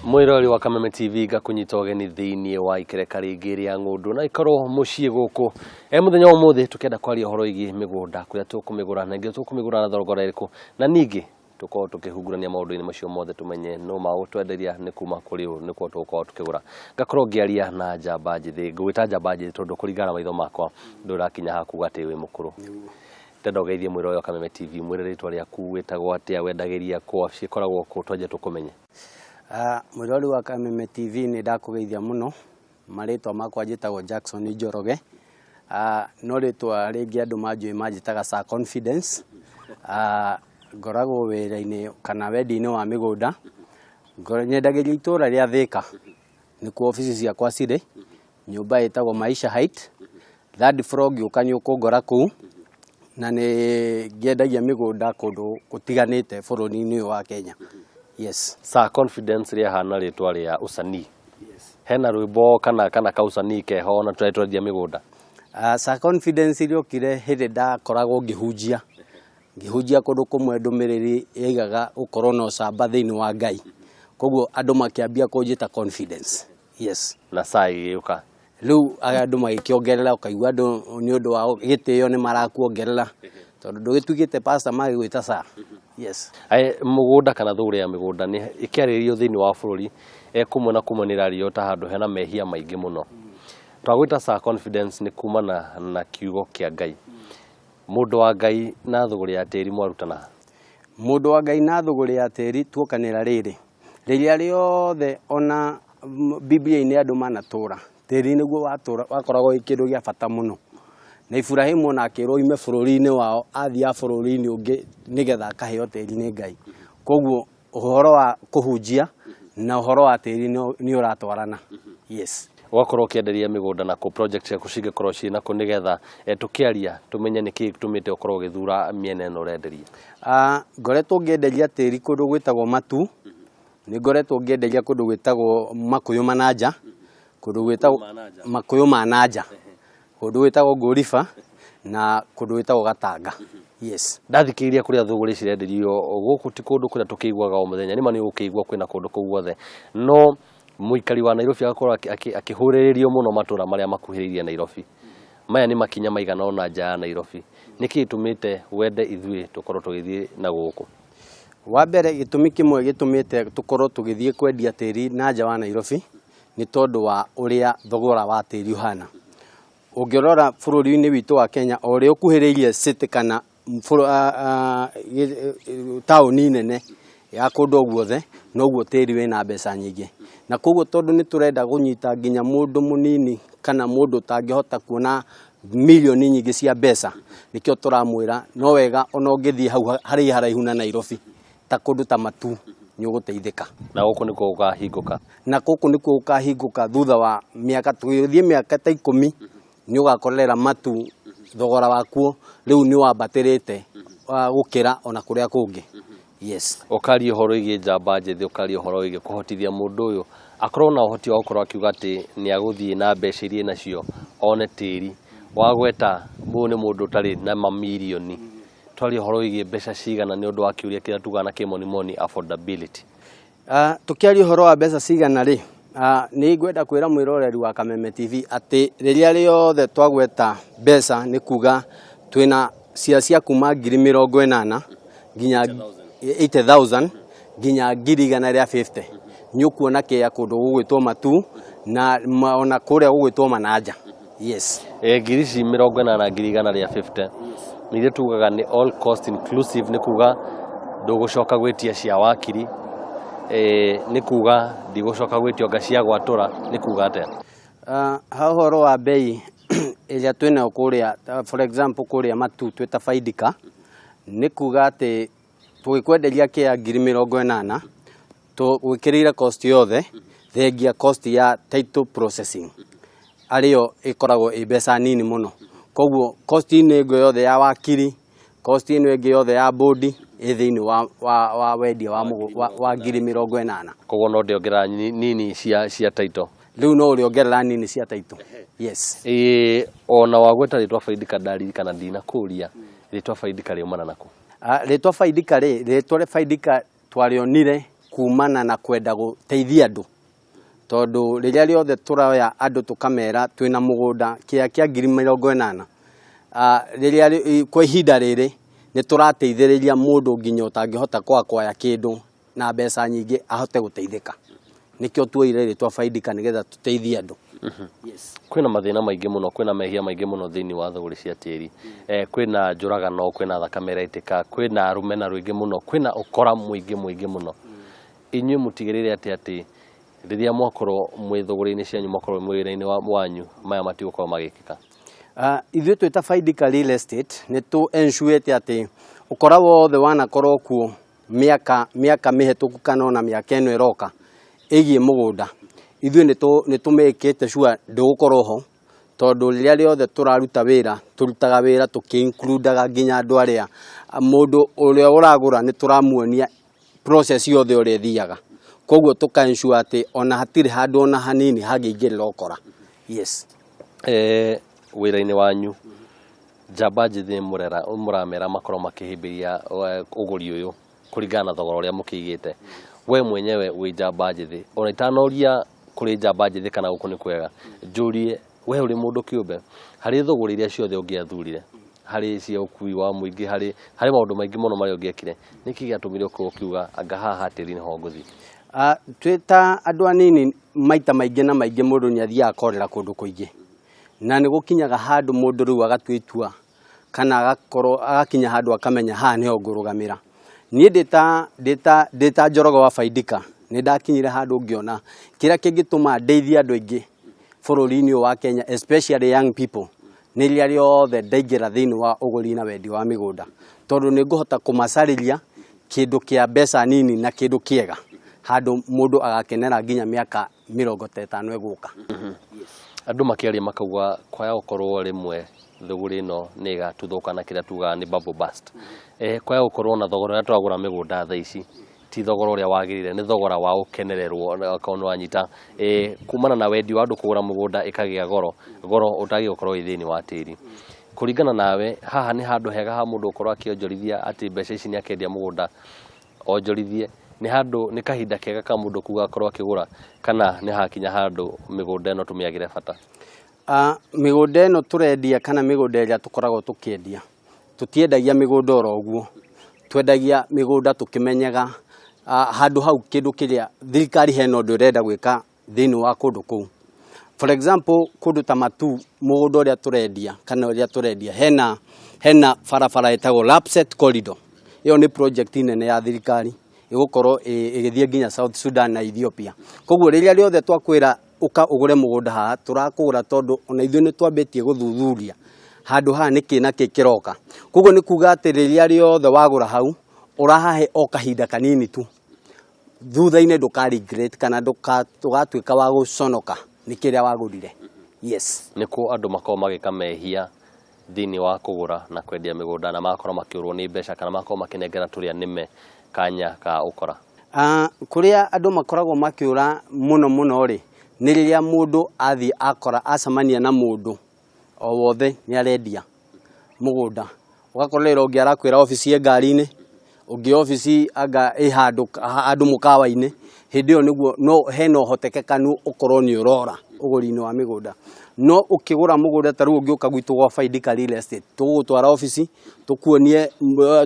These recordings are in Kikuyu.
Mwĩroreri wa Kameme TV, ngakũnyita ũgeni thĩinĩ wa ikereka rĩngĩ rĩa ng'ũndũ na ikorwo mũciĩ gũkũ. E mũthenya wa ũmũthĩ tũkĩenda kwaria ũhoro wĩgiĩ mĩgũnda, kũrĩa tũkũmĩgũra na ingĩ tũkũmĩgũra na thogora ĩrĩkũ, na ningĩ tũkorwo tũkĩhungurania maũndũ-inĩ macio mothe tũmenye no magũtwenderia nĩ kuma kũrĩ ũ nĩkuo tũgũkorwo tũkĩgũra. Ngakorwo ngĩaria na njamba njĩthĩ, ngũgwĩta njamba njĩthĩ tondũ kũringana na maitho makwa ndũrakinya ha kuga atĩ wĩ mũkũrũ. Ndĩrenda ũgeithie mwĩroreri wa Kameme TV, mwĩre rĩtwa rĩaku, wĩtagwo atĩa, wendagĩria kũ, wabici ĩkoragwo kũ, twanjie tũkũmenye. Mwĩrori wa Kameme TV, nĩ ndakũgeithia mũno. Marĩtwa makwa njĩtagwo Jackson Njoroge. No rĩtwa rĩngĩ andũ manjũĩ manjĩtaga Sir Confidence. Ngoragwo wĩra-inĩ kana wendia-inĩ wa mĩgũnda. Nyendagĩria itũra rĩa Thĩka, nĩkuo obici ciakwa cirĩ, nyũmba ĩtagwo Maisha Height, third floor. Ngĩũka nĩ ũkũngora kũu, na nĩ ngĩendagia mĩgũnda kũndũ gũtiganĩte bũrũri-inĩ ũyũ wa Kenya. Yes. Sir Confidence rĩahana rĩtwa rĩa ũcanii. Hena rwĩmbo kana kaũcanii keho na tũrĩa twendia mĩgũnda? Sir Confidence rĩokire hĩndĩ ndakoragwo ngĩhunjia kũndũ kũmwe, ndũmĩrĩri yaigaga gũkorwo na ũcamba thĩinĩ wa Ngai, koguo andũ makĩambia kũnjĩta Confidence. Yes. Na Sir ĩgĩũka. Rĩu andũ magĩkĩongerera, ũkaigua andũ nĩ ũndũ wa gĩtĩo nĩ marakuongerera tondũ ndũgĩtuĩkĩte pastor magĩgwĩta Sir. Yes. Mũgũnda kana thũgũrĩ ya mĩgũnda nĩ ĩkĩarĩrĩrio thĩinĩ wa bũrũri, kũmwe na kũmwe nĩ ĩrarĩrio ta handũ hena mehia maingĩ mũno. Twagwĩta Sir Confidence nĩ kumana na kiugo kĩa Ngai. Mũndũ wa Ngai na thũgũrĩ ya tĩri mwarutana? Mũndũ wa Ngai na thũgũrĩ ya tĩri tuokanĩra rĩrĩ rĩrĩa rĩothe, ona Biblia-inĩ andũ manatũra, tĩri nĩguo watũra wakoragwo wĩ kĩndũ gĩa bata mũno. Na Iburahimu ona akĩrwo oime bũrũri-inĩ wao athiĩ bũrũri-inĩ ũngĩ nĩgetha akaheo tĩri nĩ Ngai. Koguo ũhoro wa kũhunjia na ũhoro wa tĩri nĩ ũratwarana. Yes. Ũgakorwo ũkĩenderia mĩgũnda nakũ, project ciaku cingĩkorwo ciĩ nakũ, nĩgetha tũkĩaria tũmenye nĩkĩĩ gĩtũmĩte ũkorwo ũgĩthura mĩena ĩno ũrenderia? Ngoretwo ngĩenderia tĩri kũndũ gwĩtagwo Matu, nĩ ngoretwo ngĩenderia kũndũ gwĩtagwo Makũyũ Mananja, kũndũ gwĩtagwo Makũyũ Mananja, kũndũ gwĩtagwo Ngũriba na kũndũ gwĩtagwo Gatanga. Yes. Ndathikĩrĩria kũrĩa thũgũrĩ cirenderio gũkũ, ti kũndũ kũrĩa tũkĩiguaga o mũthenya. Nĩma nĩ ũgũkĩigua kwĩna kũndũ kũu guothe, no mũikari wa Nairobi agakorwo akĩhũrĩrĩrio mũno matũra marĩa makuhĩrĩirie Nairobi. Maya nĩ makinya maigana ũna nja ya Nairobi. Nĩkĩ gĩtũmĩte wende ithuĩ tũkorwo tũgĩthiĩ na gũkũ? Wa mbere, gĩtũmi kĩmwe gĩtũmĩte tũkorwo tũgĩthiĩ kwendia tĩri na nja wa Nairobi nĩ tondũ wa ũrĩa thogora wa tĩri ũhana. Ũngĩrora bũrũri-inĩ witũ wa Kenya, o ũrĩa ũkuhĩrĩirie city kana taũni nene ya kũndũ o guothe, noguo tĩri wĩna mbeca nyingĩ. Na koguo tondũ nĩ tũrenda kũnyita nginya mũndũ mũnini kana mũndũ ũtangĩhota kuona mirioni nyingĩ cia mbeca, nĩkĩo tũramwĩra no wega ona ũngĩthiĩ hau harĩa haraihu na Nairobi, ta kũndũ ta Matu, nĩ ũgũteithĩka. Na gũkũ nĩkuo gũkahingũka? Na gũkũ nĩkuo gũkahingũka thutha wa mĩaka, tũgĩthiĩ mĩaka ta 10, nĩ ũgakorerera Matu thogora wakuo rĩu nĩ wambatĩrĩte gũkĩra ona kũrĩa kũngĩ. Yes. Ũkaria ũhoro wĩgiĩ njamba njĩthĩ, ũkaria ũhoro wĩgiĩ kũhotithia mũndũ ũyũ akorwo na ũhoti wa gũkorwo akiuga atĩ nĩ agũthiĩ na mbeca iria enacio one tĩri. Wagweta ũyũ nĩ mũndũ ũtarĩ na mamirioni. Twaria ũhoro wĩgiĩ mbeca cigana nĩ ũndũ wa kĩũria kĩrĩa tugaga na kĩmonimoni, affordability. Tũkĩaria ũhoro wa mbeca cigana rĩ, nĩ ngwenda kwĩra mwĩroreri wa Kameme TV atĩ rĩrĩa rĩothe twagweta mbeca nĩ kuga twĩna cia kuma 80,000 nginya 80,000 nginya 150,000. Nĩ ũkuona kĩa kũndũ gũgwĩtwo Matu na ona kũrĩa gũgwĩtwo Mananja. Yes. Ngiri ici 80, 150,000 nĩ iria tugaga nĩ all cost inclusive, nĩ kuga ndũgũcoka gwĩtia cia wakiri, nĩ kuga ndigũcoka gwĩtio anga cia gwatũra, nĩ kuga atĩa? Ha ũhoro wa mbei ĩrĩa twĩnayo kũrĩa, for example kũrĩa Matu twĩta Faidika, nĩ kuga atĩ tũgĩkwenderia kĩa 80,000, tũgwĩkĩrĩire cost yothe thengia cost ya title processing, arĩyo ĩkoragwo ĩ mbeca nini mũno. Koguo cost ĩno ĩngĩ yothe ya wakiri, cost ĩno ĩngĩ yothe ya bodi ĩ thĩinĩ wa wendia wa 80,000. Koguo no ndĩongerera nini cia title. Rĩu no ũrĩongerera nini cia title. Yes. Ĩĩ, ona wagweta rĩtwa Faidika ndaririkana ndinakũria, rĩtwa Faidika riumana nakũ? Rĩtwa Faidika rĩ, rĩtwa rĩa Faidika twarĩonire kumana na kwenda gũteithia andũ, tondũ rĩrĩa rĩothe tũroya andũ tũkamera twĩna mũgũnda kĩa kĩa 80,000, rĩrĩa kwa ihinda rĩrĩ nĩ tũrateithĩrĩria mũndũ nginya ũtangĩhota kwakwaya kĩndũ na mbeca nyingĩ ahote gũteithĩka. Nĩkĩo tuoire rĩtwa Faidika, nĩgetha tũteithie andũ. Yes. Kwĩna mathĩna maingĩ mũno, kwĩna mehia maingĩ mũno thĩinĩ wa thũgũrĩ cia tĩri. Kwĩna njũragano, kwĩna thakame ĩraitĩka, kwĩna rũmena rũingĩ mũno, kwĩna ũkora mũingĩ mũingĩ mũno. Inyuĩ mũtigĩrĩre atĩ rĩrĩa mwakorwo mwĩ thũgũrĩ-inĩ cianyu, mwakorwo mwĩ wĩra-inĩ wanyu, maya matigũkorwo magĩkĩka? Ithuĩ twĩ ta Faidika Real Estate nĩ tũ ensure atĩ ũkora wothe wanakorwo kuo mĩaka mĩhetũku kana ona mĩaka ĩno ĩroka ĩgiĩ mũgũnda, ithuĩ nĩ tũmĩkĩte sure ndũgũkorwo ho, tondũ rĩrĩa rĩothe tũraruta wĩra, tũrutaga wĩra tũkĩ-includaga nginya andũ arĩa, mũndũ ũrĩa ũragũra nĩ tũramuonia process yothe ũrĩa ĩthiaga. Koguo tũka ensure atĩ ona hatirĩ handũ ona hanini hangĩingĩrĩra ũkora. Yes. Wĩra-inĩ wanyu, njamba njĩthĩ mũramera makorwo makĩhĩmbĩria ũgũri ũyũ kũringana na thogora ũrĩa mũkĩigĩte. We mwenyewe wĩ njamba njĩthĩ, ona itanoria kũrĩ njamba njĩthĩ kana gũkũ nĩ kwega, njũrie we ũrĩ mũndũ kĩũmbe, harĩ thũgũrĩ iria ciothe ũngĩathurire, harĩ cia ũkui wa mũingĩ, harĩ maũndũ maingĩ mũno marĩa ũngĩekire, nĩkĩ gĩatũmire ũkorwo ũkiuga anga haha tĩri nĩho ngũthiĩ? Twĩ ta andũ anini, maita maingĩ na maingĩ mũndũ nĩ athiaga akorera kũndũ kũingĩ, na nĩ gũkinyaga handũ mũndũ rĩu agatua itua, kana agakorwo agakinya handũ akamenya haha nĩho ngũrũgamĩra. Niĩ ndĩ ta Njoroge wa Faidika nĩ ndakinyire handũ ngĩona kĩrĩa kĩngĩtũma ndeithie andũ aingĩ bũrũri-inĩ ũyũ wa Kenya, especially young people, nĩ rĩrĩa rĩothe ndaingĩra thĩinĩ wa ũgũri na wendi wa mĩgũnda, tondũ nĩ ngũhota kũmacarĩria kĩndũ kĩa mbeca nini na kĩndũ kĩega, handũ mũndũ agakenera nginya mĩaka 50 ĩgũka. Andũ makĩaria makauga kwaya gũkorwo rĩmwe thũgũrĩ ĩno nĩ ĩgatuthũka na kĩrĩa tugaga nĩ bubble burst. Kwaya gũkorwo na thogora ũrĩa tũragũra mĩgũnda thaa ici ti thogora ũrĩa wagĩrĩire, nĩ thogora wa gũkenererwo, okorwo nĩ wanyita, kumana na wendi wa andũ kũgũra mũgũnda ĩkagĩa goro, goro ũtagĩrĩirwo gũkorwo wĩ thĩinĩ wa tĩri. Kũringana nawe, haha nĩ handũ hega ha mũndũ gũkorwo akĩonjorithia atĩ mbeca ici nĩ akendia mũgũnda onjorithie? Nĩ handũ, nĩ kahinda kega ka mũndũ kuga akorwo akĩgũra, kana nĩ hakinya handũ mĩgũnda ĩno tũmĩagĩre bata? Mĩgũnda ĩno tũrendia kana mĩgũnda ĩrĩa tũkoragwo tũkĩendia, tũtiendagia mĩgũnda oro ũguo, twendagia mĩgũnda tũkĩmenyaga handũ hau kĩndũ kĩrĩa thirikari hena ũndũ ĩrenda gwĩka thĩinĩ wa kũndũ kũu. For example, kũndũ ta Matu, mũgũnda ũrĩa tũrendia kana ũrĩa tũrendia, hena barabara ĩtagwo Lapsset Corridor. Ĩyo nĩ project nene ya thirikari ĩgũkorwo ĩgĩthiĩ nginya South Sudan na Ethiopia. Koguo rĩrĩa rĩothe twakwĩra ũka ũgũre mũgũnda haha, tũrakũgũra tondũ ona ithuĩ nĩ twambĩtie gũthuthuria handũ haha nĩkĩ na kĩ kĩroka. Koguo nĩ kuga atĩ rĩrĩa rĩothe wagũra hau, ũrahahe o kahinda kanini tu, thutha-inĩ ndũka regret kana ndũgatuĩka wa gũconoka nĩ kĩrĩa wagũrire. Yes. Nĩ kũ andũ makoragwo magĩka mehia thĩinĩ wa kũgũra na kwendia mĩgũnda na magakorwo makĩũrwo nĩ mbeca, kana magakorwo makĩnengera tũrĩa nĩme kanya ka ũkora? Kũrĩa andũ makoragwo makĩũra mũno mũno rĩ, nĩ rĩrĩa mũndũ athiĩ akora acemania na mũndũ o wothe nĩ arendia mũgũnda, ũgakora rĩrĩa ũngĩ arakwĩra obici ĩ ngari-inĩ, ũngĩ obici anga ĩ handũ mũkawa-inĩ. Hĩndĩ ĩyo nĩguo no hena ũhotekekanu ũkorwo nĩ ũrora ũgũri-inĩ wa mĩgũnda. No ũkĩgũra mũgũnda ta rĩu ũngĩũka gwitũ gwa Faidika Real Estate, tũgũgũtwara obici, tũkuonie,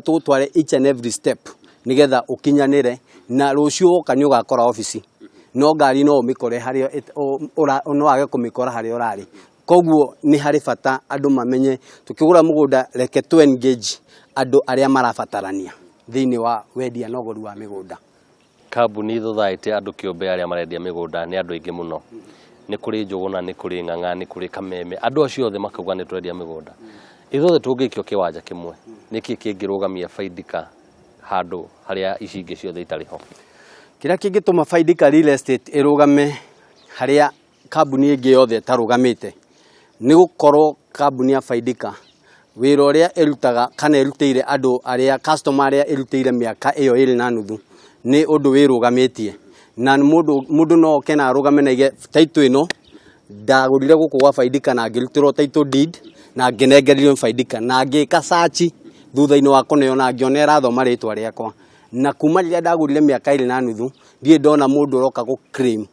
tũgũtware each and every step nĩgetha ũkinyanĩre, na rũciũ woka nĩ ũgakora obici, no ngari no ũmĩkore harĩa no wage kũmĩkora harĩa ũrarĩ. Koguo nĩ harĩ bata andũ mamenye tũkĩgũra mũgũnda, reke tũ engage andũ arĩa marabatarania thĩinĩ wa wendia na ũgũri wa mĩgũnda. Kambuni thothaĩte andũ kĩũmbe arĩa marendia mĩgũnda nĩ andũ aingĩ mũno. Nĩ kũrĩ Njũgũna, nĩ kũrĩ Ng'ang'a, nĩ kũrĩ Kameme, andũ acio othe makauga nĩ tũrendia mĩgũnda. Ithuothe tũngĩikio kĩwanja kĩmwe, nĩkĩ kĩngĩrũgamia Faidika handũ harĩa ici ingĩ ciothe itarĩ ho? Kĩrĩa kĩngĩtũma Faidika Real Estate ĩrũgame harĩa kambuni ĩngĩ yothe ĩtarũgamĩte nĩ gũkorwo kambuni ya Faidika wĩra ũrĩa ĩrutaga kana ĩrutĩire andũ arĩa customer arĩa ĩrutĩire mĩaka ĩyo 2.5 nĩ ũndũ wĩrũgamĩtie, na mũndũ no oke na arũgame na aige title ĩno ndagũrire gũkũ gwa Faidika na ngĩrutĩrwo title deed na ngĩnengererio nĩ Faidika na ngĩka search thutha-inĩ wa kũneo na ngĩona ĩrathoma rĩtwa rĩakwa. Na kuma rĩrĩa ndagũrire mĩaka 2.5 ndirĩ ndona mũndũ ũroka gũ claim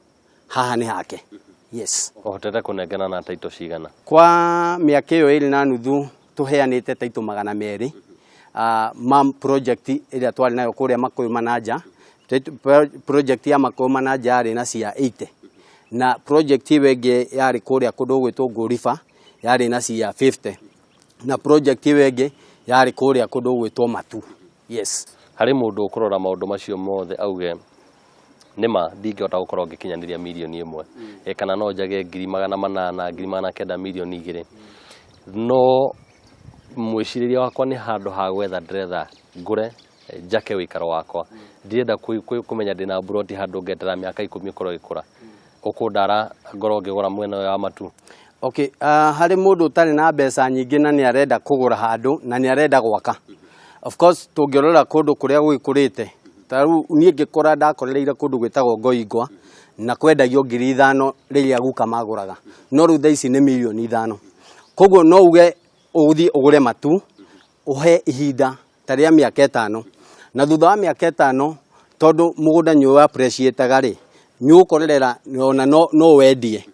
haha nĩ hake. Yes. Ũhotete kũnengana na taito cigana? Kwa mĩaka ĩyo 2.5 tũheanĩte taito 200 ma project ĩrĩa twarĩ nayo kũrĩa Makũyũ Manaja. Project ya Makũyũ Manaja yarĩ na cia 80, na project ĩyo ĩngĩ yarĩ kũrĩa kũndũ gwĩtwo Ngũriba yarĩ na cia 50, na project ĩyo ĩngĩ yarĩ kũrĩa kũndũ gwĩtwo Matu. Yes. Harĩ mũndũ ũkũrora maũndũ macio mothe auge nĩma ndingĩhota gũkorwo ngĩkinyanĩria mirioni 1, kana no njage 800,000, 900,000, mirioni 2, no mwĩcirĩrie wakwa nĩ handũ ha gwetha ndĩretha ngũre njake ũikaro wakwa, ndirenda kũmenya ndĩna mburoti handũ ngetera mĩaka 10 ĩkorwo ĩgĩkũra, ũkũndara ngorwo ngĩgũra mwena ũyũ wa Matu? Okay, harĩ mũndũ ũtarĩ na mbeca nyingĩ na nĩ arenda kũgũra handũ na nĩ arenda gwaka. Of course tũngĩrora kũndũ kũrĩa gũgĩkũrĩte, ta rĩu niĩ ngĩkũra ndakorereire kũndũ gwĩtagwo Ngoingwa na kwendagio 5,000 rĩrĩa guka magũraga, no rĩu thaa ici nĩ mirioni 5. Koguo no uge ũthiĩ ũgũre Matu, ũhe ihinda ta rĩa mĩaka 5, na thutha wa mĩaka 5 tondũ mũgũnda nĩ ũ appreciate rĩ, nĩ ũgũkorerera ona no wendie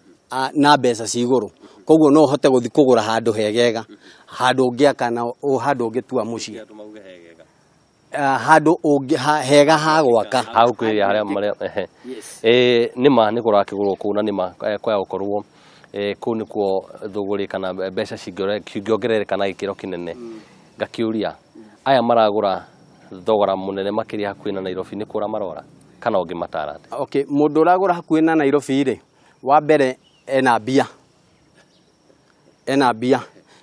na mbeca ci igũrũ. Koguo no ũhote gũthiĩ kũgũra handũ hegega, handũ ũngĩaka na handũ ũngĩtua mũciĩ, handũ hega ha gwaka. Hagũkuhĩrĩria harĩa marĩa ehe. Nĩma nĩ kũrakĩgũrwo kũu, na nĩma kwaya gũkorwo kũu nĩkuo thũgũrĩ kana mbeca cingĩongerereka na gĩkĩro kĩnene. Ngakĩũria, aya maragũra thogora mũnene makĩria hakuhĩ na Nairobi nĩ kũra marora kana ũngĩmatara atĩa? Okay, mũndũ ũragũra hakuhĩ na Nairobi rĩ, wa mbere ena mbia, ena mbia,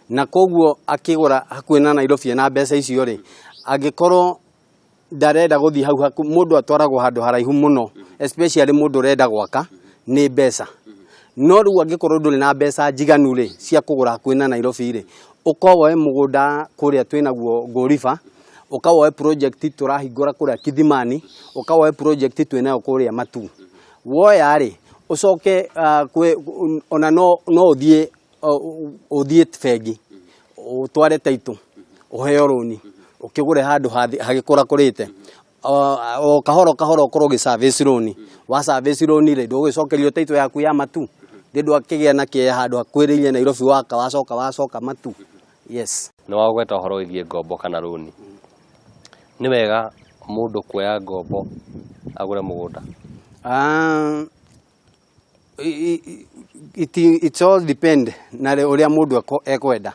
na koguo akĩgũra hakuhĩ na Nairobi ena mbeca icio rĩ, angĩkorwo ndarenda gũthiĩ hau hakuhĩ, mũndũ atwaragwo handũ haraihu mũno, especially mũndũ ũrenda gwaka nĩ mbeca. No rĩu angĩkorwo ndũrĩ na mbeca njiganu rĩ cia kũgũra hakuhĩ na Nairobi rĩ, ũka woe mũgũnda kũrĩa twĩnaguo Ngũriba, ũka woe project tũrahingũra kũrĩa Kithimani, ũka woe project twĩnayo kũrĩa Matu. Woya rĩ, ũcoke ona no ũthiĩ bengi ũtware taitũ ũheo rũni ũkĩgũre handũ hagĩkũra kũrĩte, o kahora kahora ũkorwo ũgĩ service rũni. Wa service rũni rĩ, ndũgũgĩcokerio taitũ yaku ya Matu ndĩ ndwakĩgĩa na kĩea handũ hakuhĩrĩirie Nairobi, waka wacoka wacoka Matu. Yes. Nĩ wagweta ũhoro wĩgiĩ ngombo kana rũni, nĩ wega mũndũ kuoya ngombo agũre mũgũnda? It all depend na ũrĩa mũndũ ekwenda,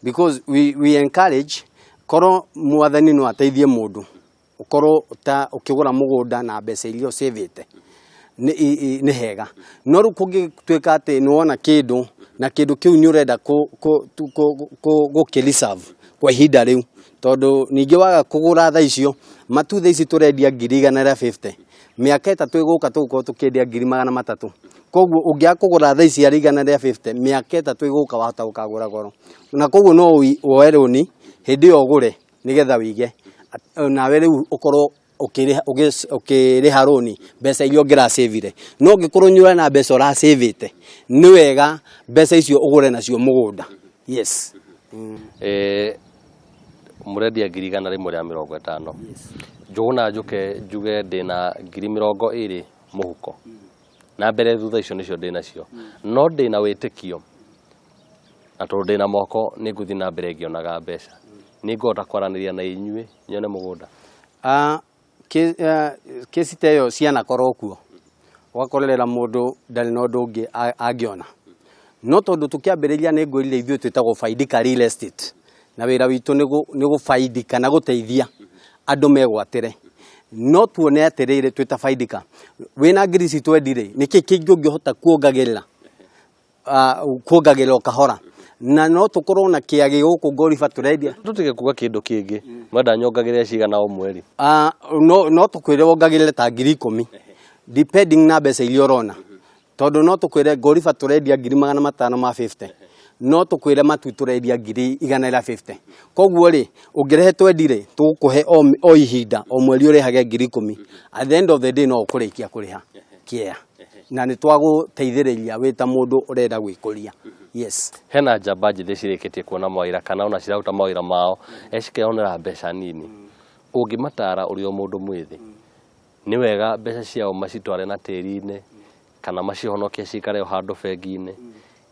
because we encourage korwo mwathani no ateithie mũndũ ũkorwo ta ũkĩgũra mũgũnda na mbeca iria ũcĩvĩte nĩ hega. No rĩu kũngĩtuĩka atĩ nĩ wona kĩndũ na kĩndũ kĩu nĩ ũrenda gũkĩ reserve kwa ihinda rĩu, tondũ ningĩ waga kũgũra thaa icio Matu, thaa ici tũrendia 150,000, mĩaka 3 ĩgũka tũgũkorwo tũkĩendia 300,000. Koguo ũngĩaga kũgũra thaa ici arĩ 150, mĩaka 3 ĩgũka wahota gũkagũra goro. Na koguo no woe rũni hĩndĩ ĩyo ũgũre nĩgetha wĩige, nawe rĩu ũkorwo ũkĩrĩha rũni mbeca iria ũngĩracĩvire. No ũngĩkorwo nĩ ũrĩ na mbeca ũracĩvĩte, nĩ wega mbeca icio ũgũre nacio mũgũnda. Yes. Mũrendia 150,000. Njũgũna njũke njuge ndĩna 20,000 mũhuko na mbere thutha icio nĩcio ndĩnacio, no ndĩna wĩtĩkio na tondũ ndĩna moko nĩ ngũthiĩ na mbere ngĩonaga mbeca, nĩ ngũhota kwaranĩria na inyuĩ nyone mũgũnda? Kesi ta ĩyo cianakorwo kuo, ũgakorerera mũndũ ndarĩ na ũndũ ũngĩ angĩona. No tondũ tũkĩambĩrĩria nĩ ngwĩrire ithuĩ twĩtagwo Faidika Real Estate, na wĩra witũ nĩ gũbaidika na gũteithia andũ megwatĩre. No tuone atĩrĩrĩ, twĩ ta Faidika, wĩna ngiri ici twendi rĩ, nĩkĩ kĩngĩ ũngĩhota kuongagĩrĩra, kuongagĩrĩra o kahora, na no tũkorwo na kĩagĩ gũkũ Ngoriba tũrendia. Tũtige kuga kĩndũ kĩngĩ, mwenda nyongagĩrĩre cigana o mweri? No tũkwĩre wongagĩrĩre ta 10,000 depending na mbeca iria ũrona, tondũ no tũkwĩre Ngoriba tũrendia 550,000, no tũkwĩre Matu tũrendia 150,000. Koguo rĩ, ũngĩrehe twendi rĩ, tũgũkũhe o ihinda o mweri ũrĩhage 10,000. At the end of the day no ũkũrĩkia kũrĩha kĩea, na nĩ twagũteithĩrĩria wĩ ta mũndũ ũrenda gwĩkũria. Yes. Hena njamba njĩthĩ cirĩkĩtie kuona mawĩra kana ona ciraruta mawĩra mao cikeyonera mbeca nini. Ũngĩmatara ũrĩ o mũndũ mwĩthĩ, nĩ wega mbeca ciao macitware na tĩri-inĩ, kana macihonokie cikare o handũ bengi-inĩ,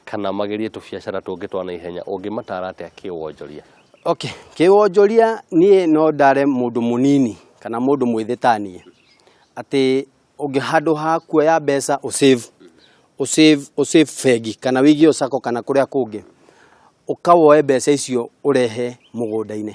kana magerie tũbiacara tũngĩ twa naihenya, ũngĩmatara atĩa kĩwonjoria? Okay, kĩwonjoria niĩ no ndare mũndũ mũnini kana mũndũ mwĩthĩ ta niĩ atĩ ũngĩ handũ ha kuoya mbeca ũsave, ũsave, ũsave bengi kana wĩige o sacco kana kũrĩa kũngĩ, ũka woe mbeca icio ũrehe mũgũnda-inĩ.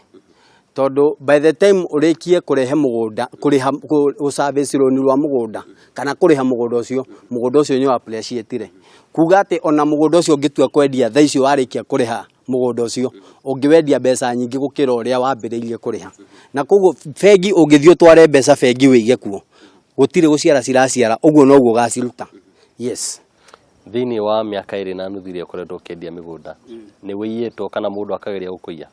Tondũ by the time ũrĩkie kũrehe mũgũnda, kũrĩha gũ service rũni rwa mũgũnda kana kũrĩha mũgũnda ũcio, mũgũnda ũcio nĩ appreciate kuga atĩ ona mũgũnda ũcio ũngĩtua kwendia thaa icio warĩkia kũrĩha mũgũnda ũcio, ũngĩwendia mbeca nyingĩ gũkĩra ũrĩa wambĩrĩirie kũrĩha. Na koguo bengi ũngĩthiĩ ũtware mbeca bengi wĩige kuo, gũtirĩ gũciara ciraciara, ũguo noguo ũgaciruta. Yes. Thĩinĩ wa mĩaka ĩrĩ na nuthu ĩrĩa ũkoretwo ũkĩendia mĩgũnda, nĩ wĩiyĩtwo kana mũndũ akageria gũkũiya?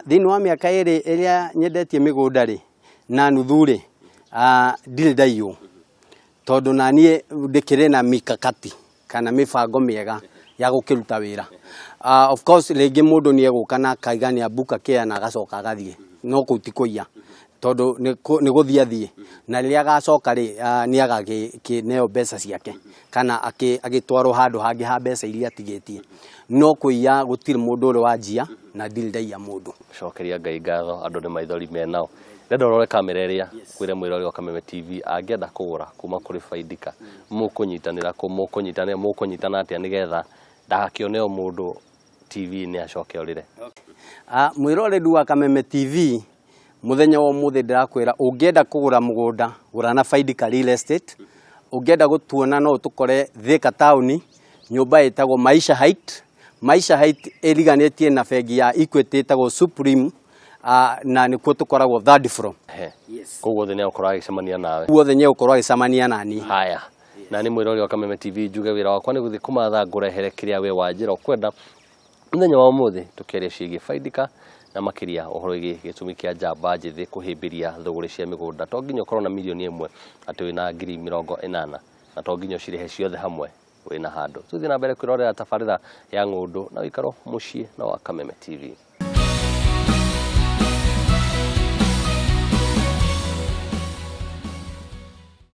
Thĩinĩ wa mĩaka ĩrĩ ĩrĩa nyendetie mĩgũnda rĩ, na nuthu rĩ, ndirĩ ndaiywo, tondũ naniĩ ndĩkĩrĩ na mikakati kana mĩbango mĩega ya gũkĩruta wĩra. Of course rĩngĩ mũndũ nĩ egũka na akaiga nĩ ambuka kĩa na agacoka agathiĩ, no kũu ti kũiya, tondũ nĩ gũthiĩ athiĩ, na rĩrĩa agacoka rĩ, nĩ agakĩneo mbeca ciake kana agĩtwarwo handũ hangĩ ha mbeca iria atigĩtie. No kũiya gũtirĩ mũndũ ũrĩ wanjia na ndirĩ ndaiya mũndũ. Cokeria Ngai ngatho andũ nĩ maithori menao. Ndĩrenda ũrore kamera ĩrĩa kwĩre mwĩrori wa Kameme TV angĩenda kũgũra kuma kũrĩ Faidika mũkũnyitanĩra kũ mũkũnyitanĩra mũkũnyitana atĩa nĩgetha ndagakĩone o mũndũ TV-inĩ acoke orĩre. Mwĩroreri wa Kameme TV, mũthenya wa ũmũthĩ ndĩrakwĩra ũngĩenda kũgũra mũgũnda gũra na Faidika Real Estate. Ũngĩenda gũtuona no ũtũkore Thika taũni, nyũmba ĩtagwo Maisha Height. Maisha Height ĩriganĩtie na bengi ya Equity ĩtagwo Supreme, na nĩkuo tũkoragwo third floor. He. Koguo thĩ nĩegũkorwo agĩcemania nawe. Guothe nĩegũkorwo agĩcemania naniĩ. Haya. Na nĩ mwĩrori wa Kameme TV njuge wĩra wakwa nĩ gũthiĩ kũmatha ngũrehere kĩrĩa we wanjĩra ũkwenda. Mũthenya wa ũmũthĩ tũkĩaria ciĩgiĩ Faidika na makĩria ũhoro wĩgiĩ gĩtũmi kĩa njamba njĩthĩ kũhĩmbĩria thũgũrĩ cia mĩgũnda. To nginya ũkorwo na mirioni ĩmwe atĩ wĩna 80,000 na to nginya ũcirĩhe ciothe hamwe wĩna handũ. Tũthiĩ na mbere kwĩrorera tabarĩra ya ng'ũndũ na ũikaro mũciĩ na wa Kameme TV.